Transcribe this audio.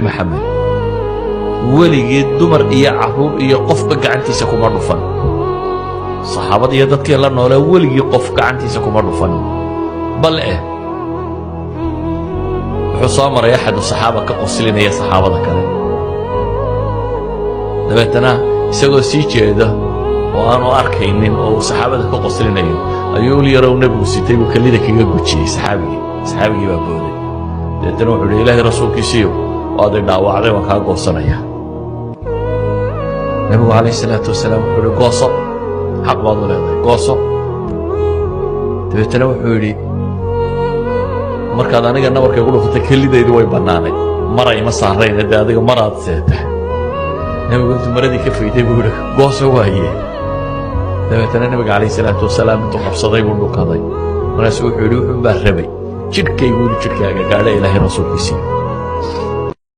Maxamed weligii dumar iyo carruur iyo qofba gacantiisa kuma dhufan. Saxaabada iyo dadkii la noolaa weligii qof gacantiisa kuma dhufan. Bal eh, wuxuu soo maray axadu saxaaba ka qoslinaya saxaabada kale. Dabeetana isagoo sii jeeda oo aanu arkaynin oo uu saxaabada ka qoslinayo ayuu ul yarow Nebigu sitay buu kelida kaga gujiyey saxaabigii. Saxaabigii baa booday. Dabeetana wuxuu yidhi, "Ilaahay rasuulkiisiiyo, waad i dhaawacday, waan kaa goosanaya." Nebigu calayhi salaatu wasalaam wuxuu yidhi, "Gooso, xaq baad u leedahay, gooso." Dabeetana wuxuu yidhi, "Markaad aniga nabarkay ku dhufatay kelidaydu way bannaanayd, mara ima saarayna, dee adiga maraad seeta." Nebigu intuu maradii ka fayday buu yidhi, "Gooso waaye." Dabeetana Nebiga calayhi salaatu wasalaam intuu qabsaday buu dhunkaday. Markaasuu wuxuu yidhi, "Wuxuun baa rabay jidhkaygu inuu jidhkaaga gaadho, Ilaahay rasuulkiisii."